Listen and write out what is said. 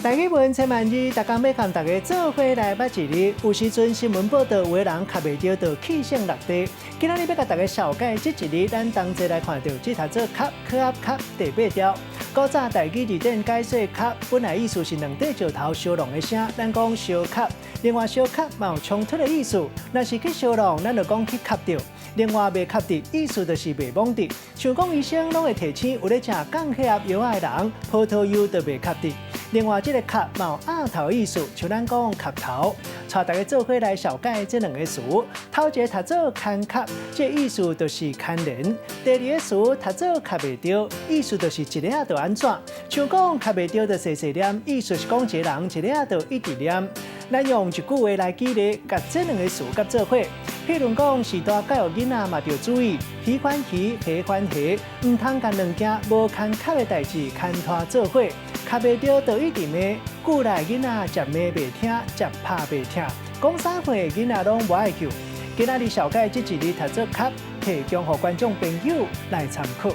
台語文千萬字，逐工欲共大家做伙來捌一字。有時陣新聞報道，有的人磕袂著，就氣性落地。今仔日欲共大家紹介這一字，咱同齊來看著，這讀做磕，可鴨磕，第八條。古早台語字典解說磕，本來意思是兩塊石頭相挵的聲，咱講相磕。另外相磕嘛有衝突的意思，若是去相挵，咱就講去磕著。另外袂磕著，意思就是袂摸著。像講醫生攏會提醒有咧食降血壓藥的人，葡萄柚就袂磕著。另外，這個磕嘛有額頭意思，像咱講磕頭。帶大家做伙來紹介這兩個詞，頭一個讀做牽磕，這個意思就是牽連；第二個詞讀做磕袂著，意思就是一下就按怎。像講磕袂著就細細念，意思是講一個人一下就一直念。咱用一句話來舉例，共這兩個詞佮做伙。譬如講，序大教育囡仔嘛著注意，魚還魚，蝦還蝦，毋通共兩件無牽磕的代誌牽拖做伙。磕袂著就一直罵，句內囡仔食罵袂聽，食拍袂疼，講啥話囡仔攏無愛去。今仔日紹介這一字讀做磕，提供予觀眾朋友來參考。